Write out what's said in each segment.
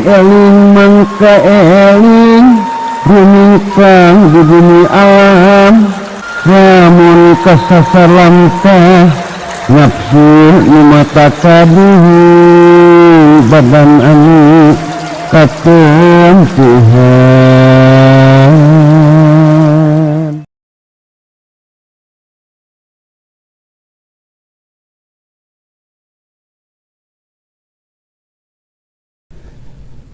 eling mangka eling rumingkang di bumi alam lamun kasasar lamtah nafsu nu mata kaduhu badan anu katempuhan.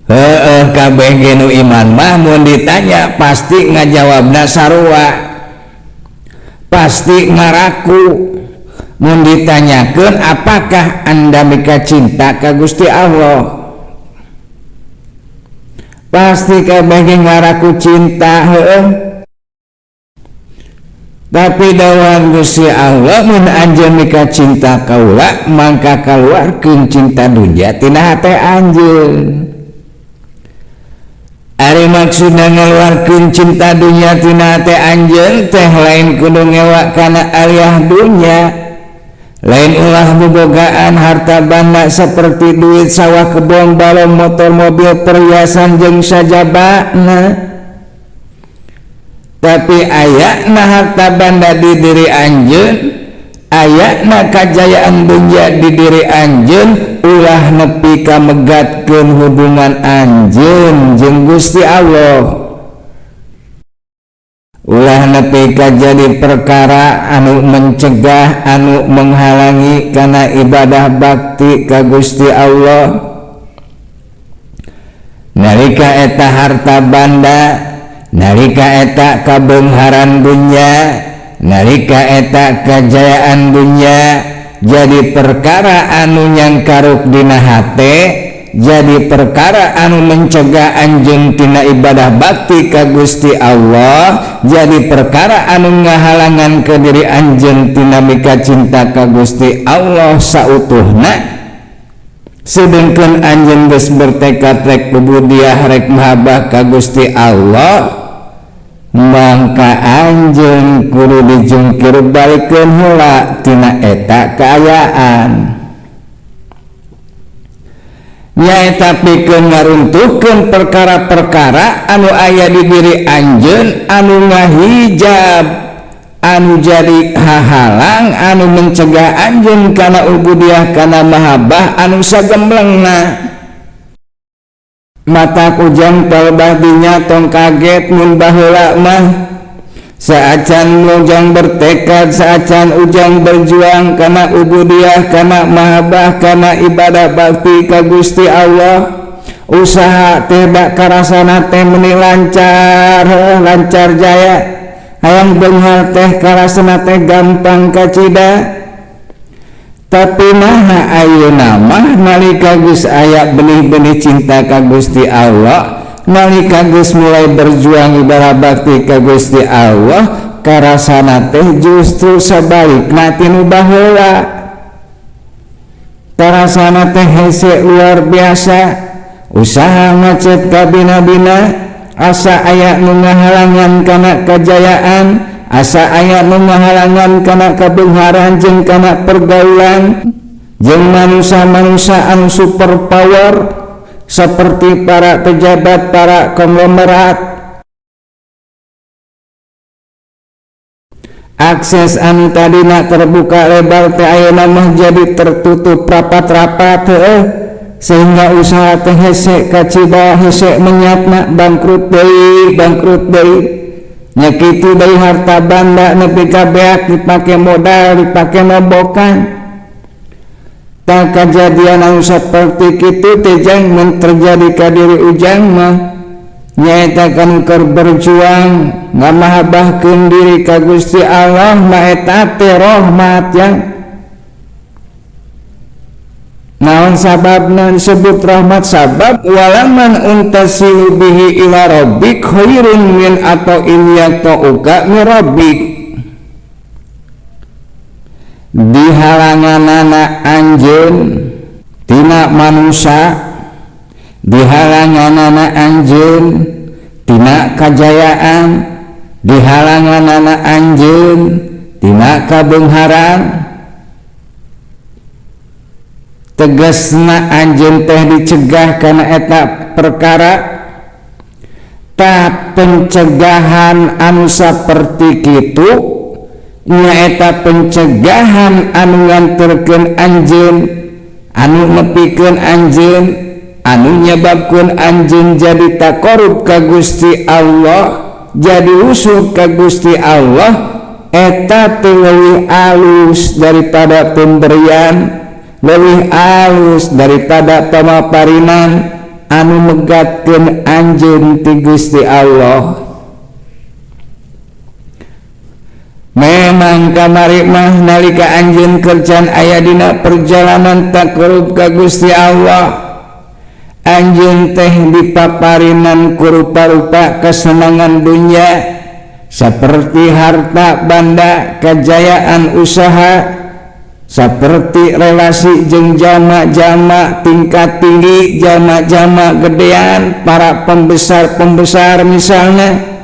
Heeh, kabeh ge nu iman mah mun ditanya pasti ngajawabna sarua, pasti ngaraku. Mun ditanyakeun apakah anda mika cinta ka Gusti Allah, pasti kabeh ge ngaraku cinta. Heeh, tapi dawuhan Gusti Allah mun anjeun mika cinta kaula mangka kaluarkeun cinta dunya tina hate anjeun. Ari maksudna ngaluarkeun cinta dunya tina hate anjeun teh lain kudu ngewa kana aliyah dunya, lain ulah bobogaan harta banda seperti duit, sawah, kebon, balong, motor, mobil, perhiasan jeung sajabana. Tapi ayana harta banda di diri anjeun, ayana kajayaan dunya di diri anjeun, ulah nepi ka megatkeun hubungan anjeun jeung Gusti Allah. Ulah nepi ka jadi perkara anu mencegah, anu menghalangi kana ibadah bakti ka Gusti Allah. Nalika eta harta banda, nalika eta kabeungharan dunya, nalika eta kajayaan dunya jadi perkara anu nyangkaruk dina hate, jadi perkara anu mencegah anjeun tina ibadah bakti ka Gusti Allah, jadi perkara anu ngahalangan ke diri anjeun tina mika cinta ka Gusti Allah sautuhna. Sedengkeun anjeun geus bertekad rek ubudiah rek mahabbah ka Gusti Allah, mangka anjeun kudu dijungkir balikeun heula tina eta kaayaan. Nyaeta pikeun ngaruntuhkeun perkara-perkara anu aya di diri anjeun anu ngahijab, anu jadi hahalang, anu mencegah anjeun kana ubudiah kana mahabbah anu sagemblengna. Mata ujang palbah dinya tong kaget mun baheula mah saacan ujang bertekad, saacan ujang berjuang kana ubudiah kana mahabbah kana ibadah bakti ka Gusti Allah, usaha teh bak karasana teh meni lancar, lancar jaya, hayang beunghar teh karasana teh gampang kacida. Tapi naha ayeuna mah nalika geus aya benih-benih cinta ka Gusti Allah, nalika geus mulai berjuang ibadah bakti ka Gusti Allah, karasana teh justru sabalikna tinu baheula. Karasana teh hese luar biasa, usaha macet ka bina-bina, asa aya nu ngahalangan kana kajayaan, asa aya nu ngahalangan kana kabeungharan jeung kana pergaulan jeung manusia-manusia anu super power seperti para pejabat, para konglomerat. Akses anu tadina terbuka lebar teh ayeuna mah jadi tertutup rapat-rapat, heueuh, sehingga usaha teh hese kacida, hese menyatna, bangkrut deui, bangkrut deui. Nya kitu deui harta banda nepi ka beak dipake modal, dipake nobokan. Tah kajadian anu saperti kitu teh jang mun terjadi ka diri ujang mah nyaeta kanu keur berjuang ngamahabahkeun diri ka Gusti Allah mah eta teh rahmat yang naon sababna disebut rahmat? Sabab walaman untasilu bihi ila rabbik khairun min atau in yata'uka min rabbik. Dihalanganana anjeun tina manusia, dihalanganana anjeun tina kajayaan, dihalanganana anjeun tina kabeungharan. Tegasna anjeun teh dicegah kana eta perkara. Ta pencegahan anu saperti kitu nyaeta pencegahan anu nganterkeun anjeun, anu nepikeun anjeun, anu nyebabkeun anjeun jadi taqarrub ka Gusti Allah, jadi usul ka Gusti Allah. Eta teh leuwih alus daripada pemberian, leuwih alus daripada pamaparinan anu megatkeun anjeun ti Gusti Allah. Memang kamari mah nalika anjeun kerjaan aya dina perjalanan taqarrub ka Gusti Allah, anjeun teh dipaparinan ku rupa-rupa kesenangan dunya seperti harta banda, kejayaan usaha, seperti relasi jeung jama-jama tingkat tinggi, jama-jama gedean, para pembesar-pembesar misalnya.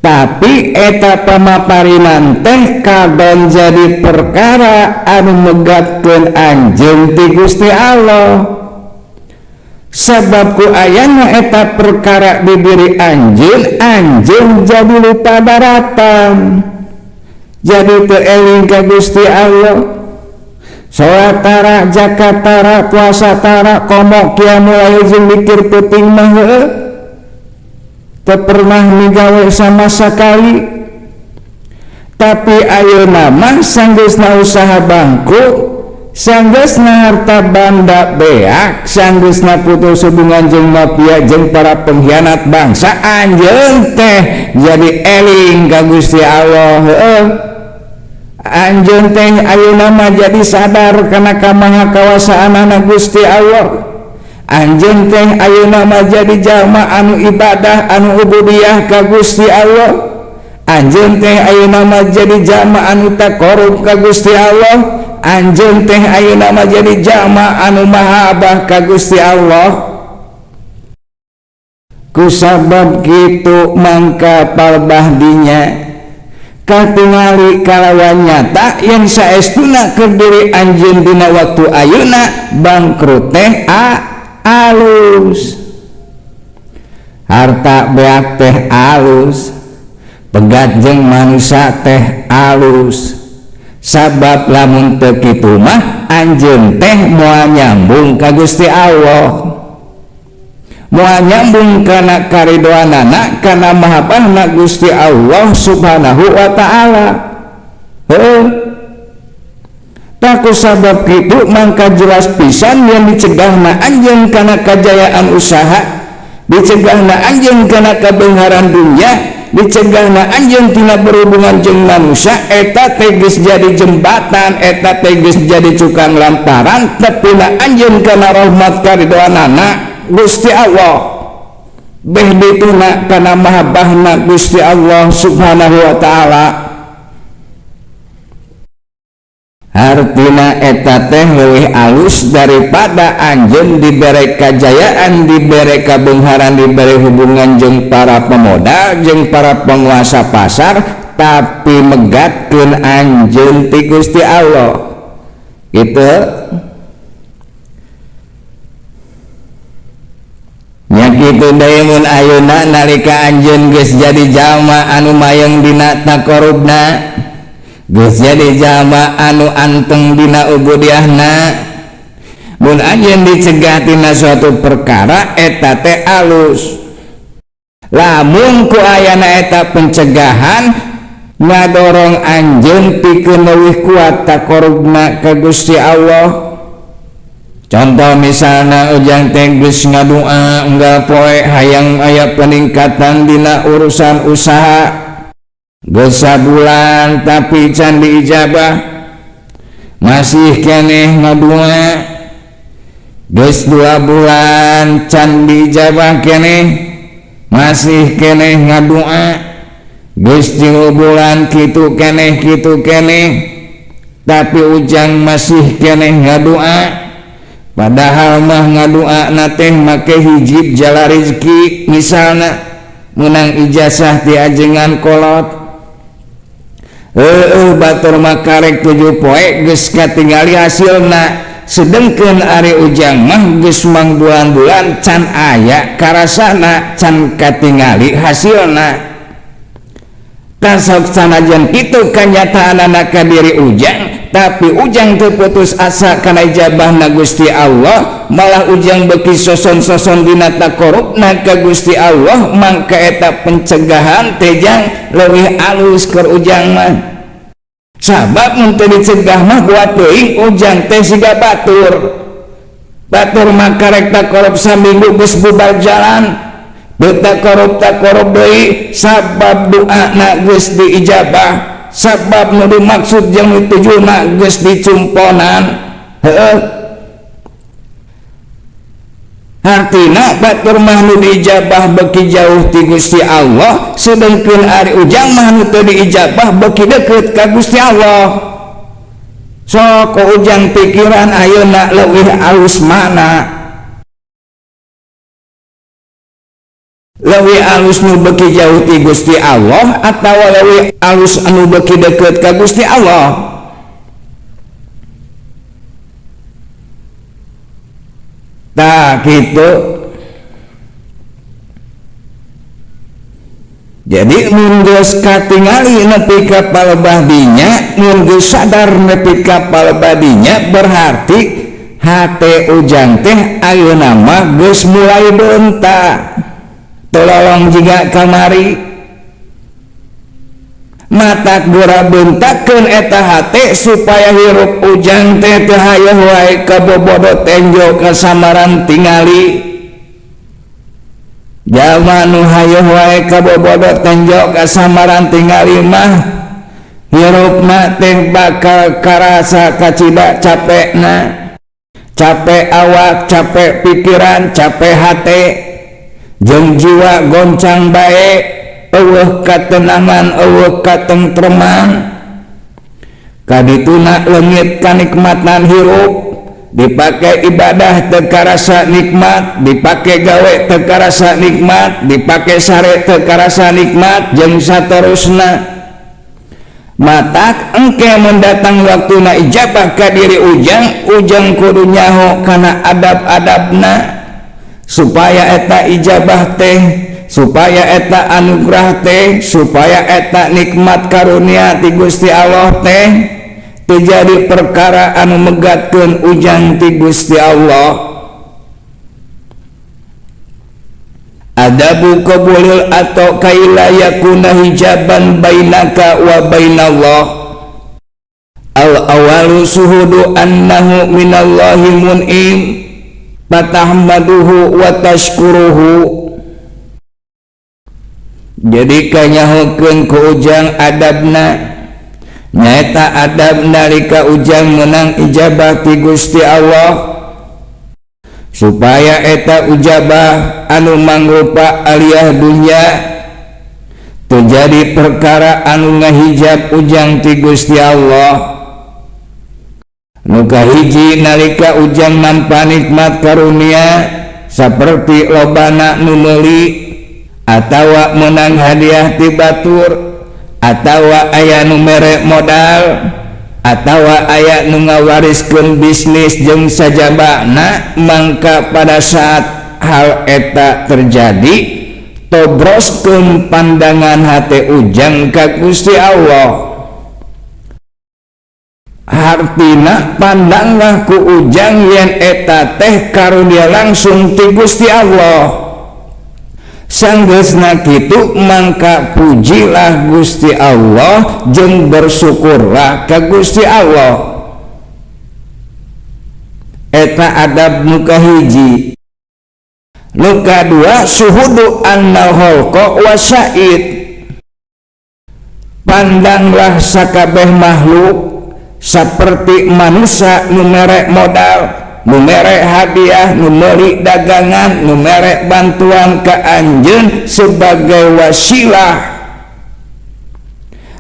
Tapi eta pamaparinan teh kadon jadi perkara anu megatkeun anjeun ti Gusti Allah. Sebab ku ayana eta perkara di diri anjeun, anjeun jadi lupa daratan, jadi teu eling ka Gusti Allah. Salat tara, zakat tara, puasa tara, komo qiyamul lail jeung mikir peuting mah heueuh. Teu pernah migawe sama sekali. Tapi ayeuna mah sanggeusna usaha bangku, sanggeusna harta banda beak, sanggeusna putus hubungan jeung mafia jeung para pengkhianat bangsa, anjeun teh jadi eling ka Gusti Allah. Heueuh. Anjeun teh ayeuna mah jadi sadar kana kamaha kawasaanana Gusti Allah. Anjeun teh ayeuna mah jadi jalma anu ibadah, anu ubudiyah ka Gusti Allah. Anjeun teh ayeuna mah jadi jalma anu taqarrub ka Gusti Allah. Anjeun teh ayeuna mah jadi jalma anu mahabbah ka Gusti Allah. Kusabab kitu mangka palbahdinya katingali kalawan nyata yang saestuna keur diri anjeun dina waktu ayeuna bangkrut teh alus, harta beak teh alus, pegat jeung manusia teh alus. Sabab lamun teu kitu mah anjeun teh moal nyambung ka Gusti Allah, moal nyambung kana karidoanana, kana mahabbahna Gusti Allah Subhanahu wa taala. Heuh. Taku sabab kitu mangka jelas pisan yang dicegahna anjeun kana kajayaan usaha, dicegahna anjeun kana kabeungharan dunya, dicegahna anjeun tina berhubungan jeung manusia, eta teh geus jadi jembatan, eta teh geus jadi cukang lantaran tepina anjeun kana rahmat karidoanana Gusti Allah, beh dituna kana mahabbahna Gusti Allah Subhanahu wa taala. Hartina eta teh leuwih alus daripada anjeun dibere kajayaan, dibere kabeungharan, dibere hubungan jeung para pemodal, jeung para penguasa pasar, tapi megatkeun anjeun ti Gusti Allah. Gitu. Nya kitu deui mun ayeuna nalika anjeun geus jadi jalma anu mayeng dina taqarrubna, geus jadi jalma anu anteng dina ubudiahna, mun anjeun dicegah tina suatu perkara eta teh alus. Lamun ku ayana eta pencegahan ngadorong anjeun pikeun leuwih kuat taqarrubna ka Gusti Allah. Contoh misalna ujang teh geus ngadua unggal poe hayang aya peningkatan dina urusan usaha, geus sabulan tapi can diijabah, masih keneh ngadua, geus 2 bulan can diijabah keneh, masih keneh ngadua, geus 3 bulan kitu keneh kitu keneh, tapi ujang masih keneh ngadua. Padahal mah ngadua na teh make hijib jala rezeki, misalna menang ijazah ti ajengan kolot, Heueuh batur mah karek 7 poe geus katingali hasilna. Sedengkeun ari ujang mah geus mangbulan-bulan can aya karasana, can katingali hasilna. Tasok sanajan kitu kanyataanana ka diri ujang, tapi ujang teu putus asa kana ijabahna Gusti Allah, malah ujang beuki soson-soson dina takorupna ka Gusti Allah, mangka eta pencegahan teh jang leuwih alus keur ujang mah. Sabab mun teu dicegah mah buat teuing ujang teh siga batur. Batur mah karek takorup saminggu geus bubar jalan. Takorup deui sabab doana geus diijabah, sabab nu dimaksud jeung nu ditujuna geus dicumponan. Heueuh. Hartina batur mah nu diijabah beuki jauh ti Gusti Allah, sedengkeun ari ujang mah nu teu diijabah beuki deukeut ka Gusti Allah. Sok ujang pikiran ayeuna leuwih alus mana? Leuwih alus nu beuki jauh ti Gusti Allah atawa leuwih alus anu beuki deukeut ka Gusti Allah? Tah kitu. Jadi mun geus katingali nepi ka palebah dinya, mun geus sadar nepi ka palebah dinya, berarti hate ujang teh ayeuna mah geus mulai beunta. Tolong jiga kamari matak gora bentakeun eta hate supaya hirup ujang teh teu hayeuh wae kabobodo tenjo kasamaran tingali. Jalma nu hayeuh wae kabobodo tenjo kasamaran tingali mah hirupna teh bakal karasa kacida capekna, capek awak, capek pikiran, capek hate, jeung jiwa goncang bae, eueuh katenangan, eueuh katentreman. Kadituna leungit kanikmatan hirup, dipake ibadah teu karasa nikmat, dipake gawe teu karasa nikmat, dipake sare teu karasa nikmat, jeung saterusna. Matak engke mendatang waktuna ijabah ka diri ujang, ujang kudu nyaho kana adab-adabna supaya eta ijabah teh, supaya eta anugerah teh, supaya eta nikmat karunia ti Gusti Allah teh terjadi perkara anu megatkeun ujang ti Gusti Allah. Adabu qabulil atau kaila yakuna hijaban bainaka wa bainallah. Al awalu suhudu annahu minallahi mun'im fatahmaduhu wa tashkuruhu. Jadi kanyahokeun ku ujang adabna, nyaeta adab nalika ujang menang ijabah ti Gusti Allah, supaya eta ujabah anu mangrupa aliyah dunya terjadi perkara anu ngahijab ujang ti Gusti Allah. Nu kahiji nalika ujang nampa nikmat karunia saperti lobana nu meuli atawa menang hadiah ti batur, atawa aya nu mere modal, atawa aya nu ngawariskeun bisnis jeung sajabana, mangka pada saat hal eta terjadi tobroskeun pandangan hate ujang ka Gusti Allah. Hartina pandanglah ku ujang yen eta teh karunia langsung ti Gusti Allah. Sanggeusna kitu mangka pujilah Gusti Allah jeung bersyukurlah ka Gusti Allah. Eta adab nu kahiji. Nu kadua suhudu annal khalqa wasaid. Pandanglah sakabeh makhluk seperti manusia nu mere modal, nu mere hadiah, nu meuli dagangan, nu mere bantuan ka anjeun sebagai wasilah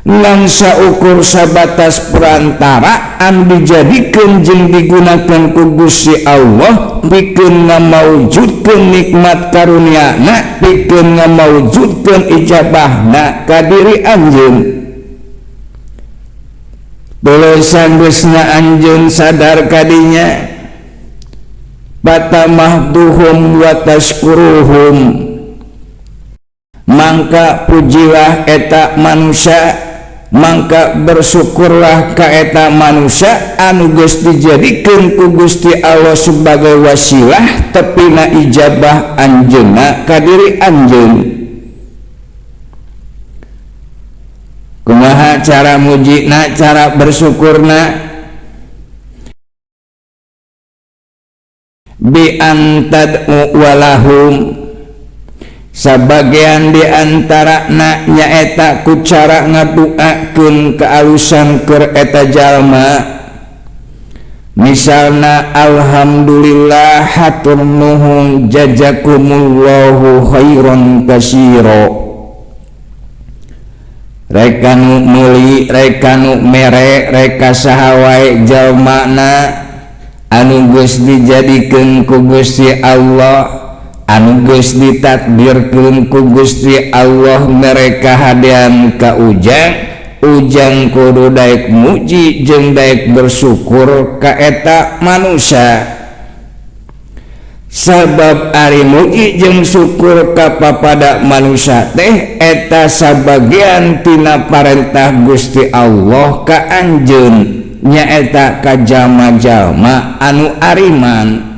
ngan saukur sabatas perantara anu dijadikeun jeung digunakeun ku Gusti Allah pikeun ngamaujudkeun nikmat karuniana, pikeun ngamaujudkeun ijabahna ka diri anjeun. Tuluy sanggeusna anjeun sadar kadinya patamahduhum wa tashkuruhum, mangka pujilah eta manusia, mangka bersyukurlah ka eta manusia anu geus dijadikeun ku Gusti Allah sebagai wasilah tepina ijabah anjeunna ka diri anjeun. Kumaha cara mujina, cara bersyukurna? Bi antad'u walahum, sabagean di antarana nyaeta ku cara ngaduakeun kaalusan keur eta jalma. Misalna alhamdulillah hatur nuhun jazakumullahu khairan katsira. Reka nu meuli, reka nu mere, reka saha wae jalmana anu geus dijadikeun ku Gusti Allah, anu geus ditakdirkeun ku Gusti Allah mereka hadean ka ujang, ujang kudu daek muji jeung daek bersyukur ka eta manusia. Sabab ari muji jeung syukur ka papada manusia teh eta sabagian tina parentah Gusti Allah ka anjeun, nyaeta ka jalma-jalma anu ariman.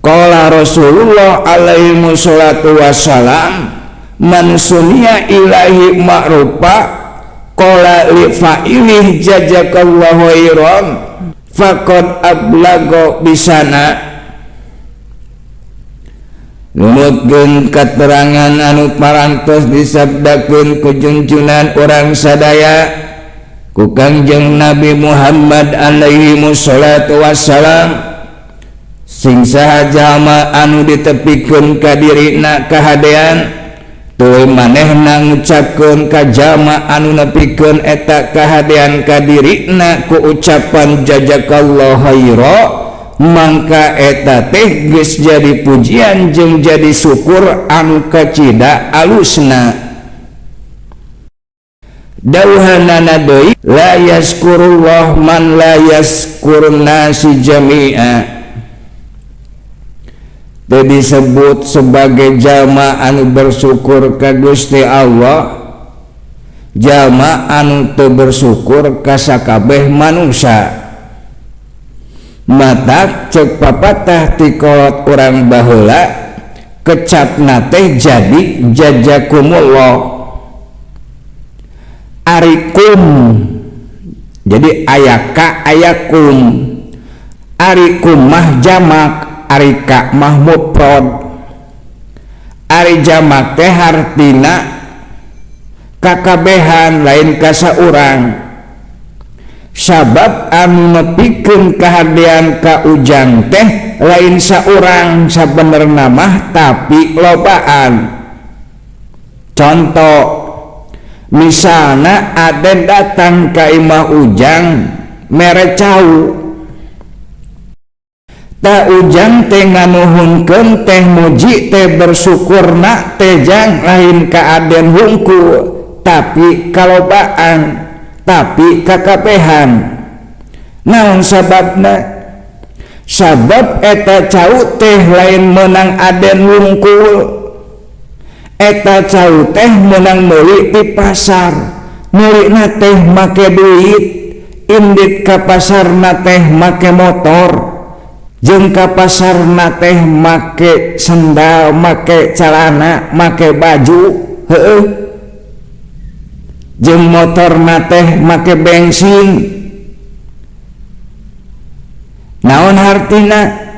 Qala Rasulullah alaihi wassalatu wassalam, man sunia ilahi ma'rufa qala li fa'ilih jazakallahu khairan faqad ablago bisana. Numutkeun katerangan anu parantos disabdakeun ku junjunan urang sadaya ku Kangjeng Nabi Muhammad alaihi wassalatu wassalam, sing saha jalma anu ditepikeun ka dirina kahadean tuluy manehna ngucapkeun ka jalma anu nepikeun eta kahadean ka dirina ku ucapan jazakallahu khaira, mangka eta teh geus jadi pujian jeung jadi syukur anu kacida alusna. Dauhanana deui la yaskurullah man la yaskurun nasi jami'a. Teu disebut sebagai jalma anu bersyukur ka Gusti Allah, jalma anu teu bersyukur ka sakabeh manusia. Matak cek papatah ti kolot urang baheula kecapna teh jadi jazakumullah. Arikum, jadi ayaka ayakum, arikum mah jamak, arika mah mufrad. Ari jamak teh hartina kakabehan lain ka saurang. Sabab anu nepikeun kahadean ka ujang teh lain saurang sabenerna mah tapi lobaan. Contoh misalna Aden datang ka imah ujang mere cau, ta ujang teh nganuhunkeun teh muji teh bersyukurna teh jang lain ka Aden hungkul tapi kalobaan, tapi kakabehan. Naon sababna? Sabab eta cau teh lain menang Aden wungkul, eta cau teh menang meuli di pasar, meulina teh make duit, indit ka pasarna teh make motor, jeung ka pasarna teh make sendal, make calana, make baju, heueuh, jeung motorna teh make bensin. Naon hartina?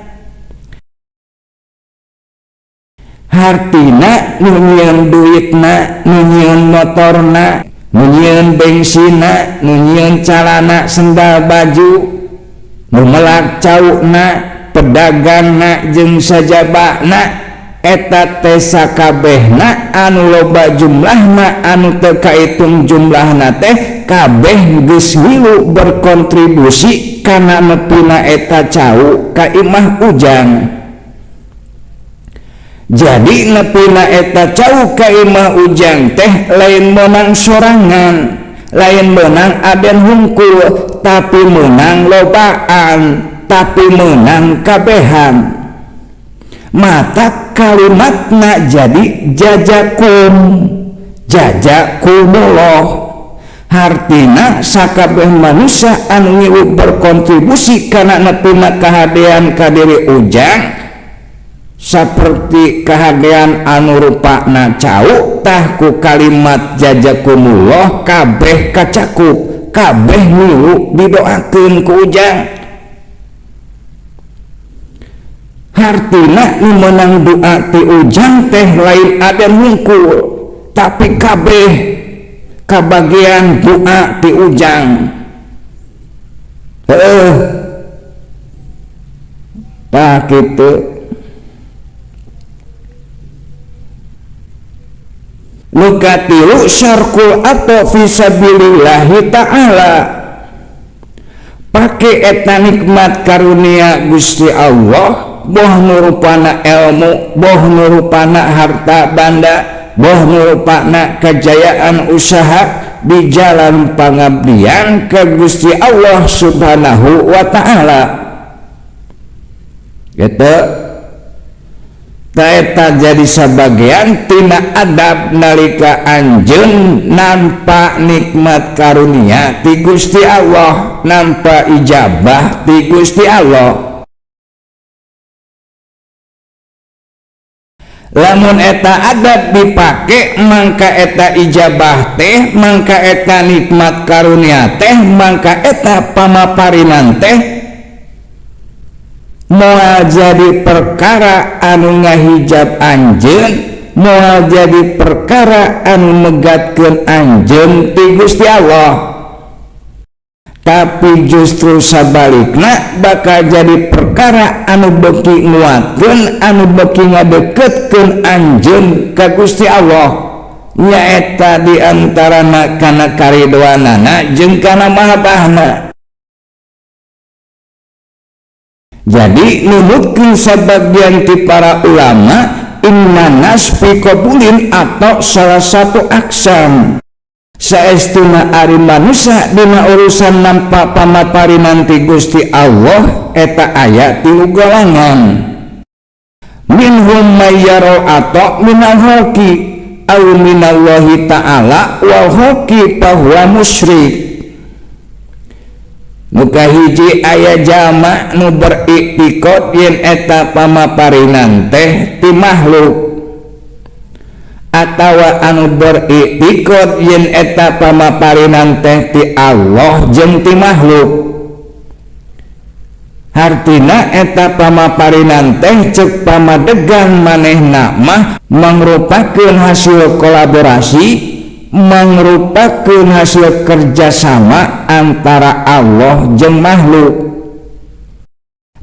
Hartina nu nyieun duitna, nu nyieun motorna, nu nyieun bensinna, nu nyieun calana, sendal, baju, nu melak cauna, pedagangna jeung sajabana, eta teh sakabehna anu loba jumlahna, anu teu kaitung jumlahna teh kabeh geus milu berkontribusi kana nepina eta cau ka imah ujang. Jadi nepina eta cau ka imah ujang teh lain menang sorangan, Lain menang Aden hungkul, tapi menang lobaan, tapi menang kabehan. Mata kalimatna jadi jajakum, jajakumullah. Hartina sakabeh manusia anu ngilu berkontribusi kana nepina kahadean ka diri Ujang, seperti kahadean anu rupana cau, tah ku kalimat jajakumullah kabeh kacakup, kabeh ngilu didoakeun ku Ujang. Hartina nu meunang doa ti Ujang teh lain Aden hungkul, tapi kabeh kabagian doa ti Ujang. Heeh. Tah kitu. Nu katilu syarqul atau fisabilillahi ta'ala. Pake eta nikmat karunia Gusti Allah, boh nu rupana ilmu, boh nu rupana harta banda, boh nu rupana kejayaan usaha di jalan pangabdian ke Gusti Allah Subhanahu wa ta'ala. Gitu. Taeta jadi sabagian tina adab nalika anjeun nampa nikmat karunia ti Gusti Allah, nampa ijabah ti Gusti Allah. Lamun eta adab dipake, mangka eta ijabah teh, mangka eta nikmat karunia teh, mangka eta pamaparinan teh moal jadi perkara anu ngahijab anjeun, moal jadi perkara anu megatkeun anjeun ti Gusti Allah. Tapi justru sabalikna bakal jadi perkara anu beuki nguatkeun, anu beuki ngadeketkeun anjeun ka Gusti Allah, nyaeta di antarana kana karidoanana jeung kana mahabbahna. Jadi numutkeun sabagian ti para ulama inna nas fi qabulin atau salah satu aksam. Saestuna ari manusia dina urusan nampa pamaparinan ti Gusti Allah eta aya tilu golongan. Minhum may yara atau minal haqi aw minallahi ta'ala wal haqi fahuwa musyrik. Nu kahiji aya jalma nu beriktikad yen eta pamaparinan teh ti makhluk, atawa anu beriktikad yen eta pamaparinan teh ti Allah jeung ti makhluk. Hartina eta pamaparinan teh ceuk pamadegan manehna mah mangrupakeun hasil kolaborasi, mangrupakeun hasil kerjasama antara Allah jeung makhluk.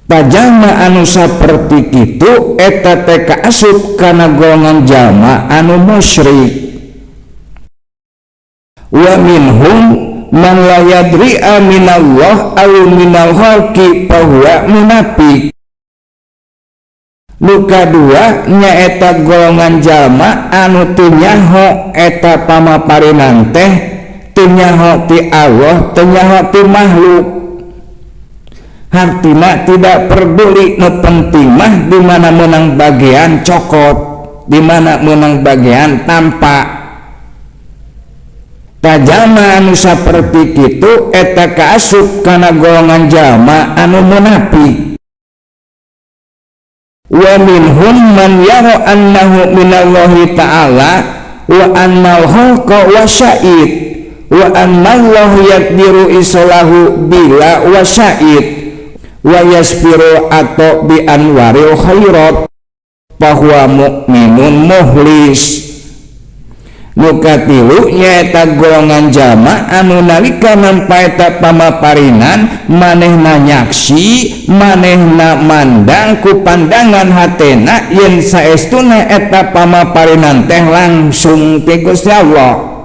Tajama anu saperti kitu eta teh kaasup kana golongan jalma anu musyrik. Wa minhum man la yadri minallah aw minal khalqi fahuwa munafiq. Nu kadua nyaeta golongan jalma anu teu nyaho eta pamaparinan teh teu nyaho ti Allah, teu nyaho ti makhluk. Hartina tidak peduli, nu penting mah di mana menang bagian cokot, di mana menang bagian tampak. Tajama anu saperti kitu eta kaasup kana golongan jalma anu munafik. Wa minhum man yara annahu minallahi ta'ala wa annal khalqa wasaid wa annallahu yaqdiru islahu bila wasaid wa yasbiru atau bi anwaril khairat bahwa mukminun muhlis. Nu katilu nyaeta golongan jalma anu nalika nampa eta pamaparinan manehna nyaksi, manehna mandang ku pandangan hatena yen saestuna eta pamaparinan teh langsung ti Gusti Allah.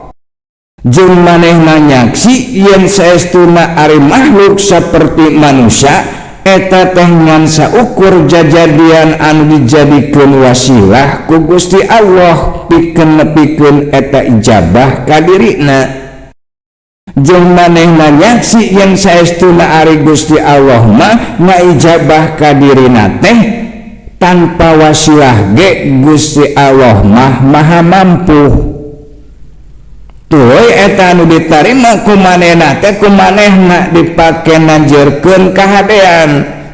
Jeung manehna nyaksi yen saestuna ari makhluk saperti manusia eta teh ngan saukur jajadian anu dijadikeun wasilah ku Gusti Allah pikeun nepikeun eta ijabah ka dirina. Jeung manehna nyaksi yen saestuna ari Gusti Allah mah ngaijabah ka dirina teh tanpa wasilah ge Gusti Allah mah maha mampu. Tuluy eta anu ditarima ku manehna teh ku manehna dipake nanjeurkeun kahadean,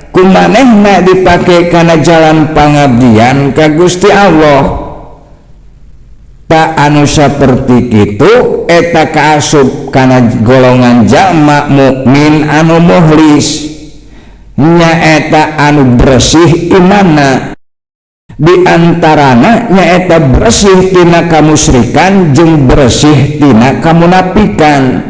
ku manehna dipake kana jalan pangabdian ka Gusti Allah. Ta anu saperti kitu eta kaasup kana golongan jalma mukmin anu muhlis, nyaeta anu bersih imanna. Di antarana nyaeta bersih tina kamusyrikan jeung bersih tina kamunafikan.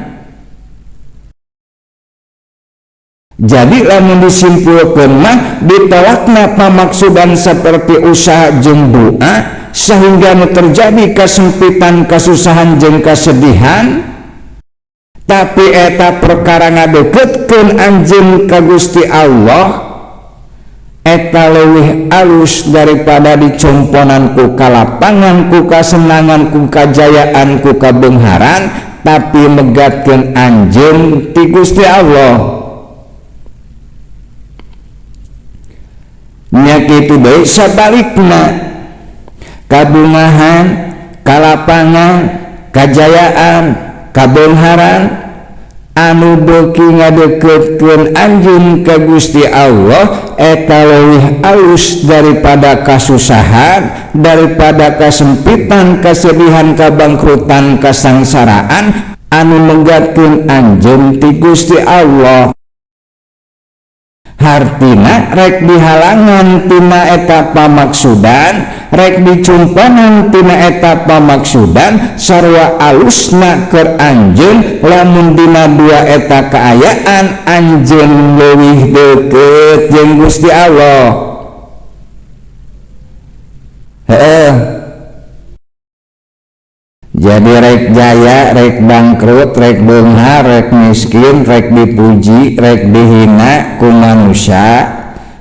Jadi lamun disimpulkeun mah ditolakna pamaksudan seperti usaha jeung doa sehingga nu terjadi kesempitan, kesusahan jeung kesedihan, tapi eta perkara ngadeukeutkeun anjeun ka Gusti Allah eta leuwih alus daripada dicomponan ku kalapangan, ku kasenangan, ku kajayaan, ku kabeungharan, tapi megatkeun anjeun ti Gusti Allah. Nya kitu deui sabalikna, kabungahan, kalapangan, kajayaan, kabeungharan anu beuki ngadeukeutkeun anjeun ka Gusti Allah eta leuwih alus daripada kasusahan, daripada kasempitan, kesedihan, kabangkrutan, kasangsaraan anu menggatkeun anjeun ti Gusti Allah. Hartina rek dihalangan tina eta pamaksudan, rek dicumpanan tina eta pamaksudan, sarua alusna keur anjeun lamun dina dua eta kaayaan anjeun leuwih deukeut jeung Gusti Allah. Heeh. Jadi rek jaya, rek bangkrut, rek beunghar, rek miskin, rek dipuji, rek dihina ku manusia,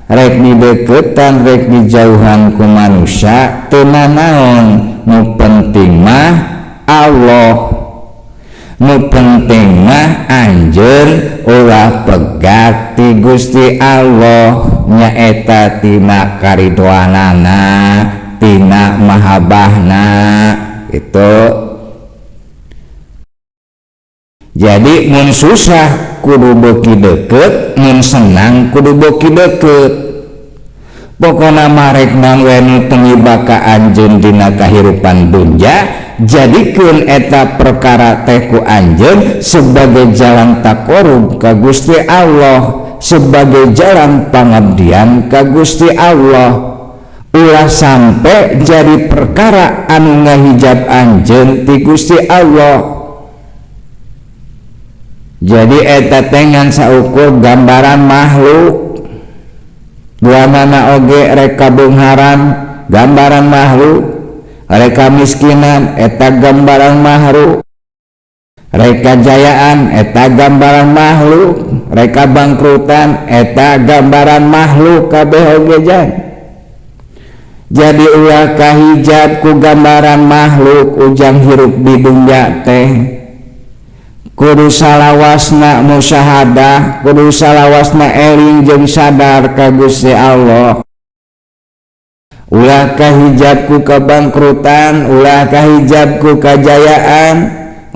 rek dideketan, rek dijauhan ku manusia, teu nanaon, nu penting mah Allah, nu penting mah anjeun ulah pegat ti Gusti Allah, nyaeta tina karidoanana, tina mahabbahna itu. Jadi mun susah kudu beuki deukeut, mun senang kudu beuki deukeut. Pokona mah rek naon we nu teu ka anjeun dina kahirupan dunya, jadikeun eta perkara teh ku anjeun sebagai jalan taqarrub ka Gusti Allah, sebagai jalan pangabdian ka Gusti Allah. Ulah sampai jadi perkara anu ngahijab anjeun ti Gusti Allah. Jadi eta teh ngan saukur gambaran makhluk, duanana oge rek kabeungharan gambaran makhluk, rek kamiskinan eta gambaran makhluk, rek kajayaan eta gambaran makhluk, rek kabangkrutan eta gambaran makhluk kabeh oge jan. Jadi ulah kahijab ku gambaran makhluk ujang hirup di dunya teh. Kudu salawasna musyahadah, kudu salawasna eling jeung sadar ka Gusti Allah. Ulah kahijab ku kabangkrutan, ulah kahijab ku kajayaan,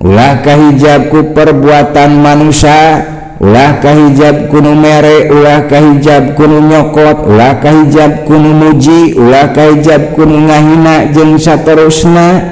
ulah kahijab ku perbuatan manusia, ulah kahijab ku nu mere, ulah kahijab ku nu nyokot, ulah kahijab ku nu muji, ulah kahijab ku nu ngahina jeung saterusna.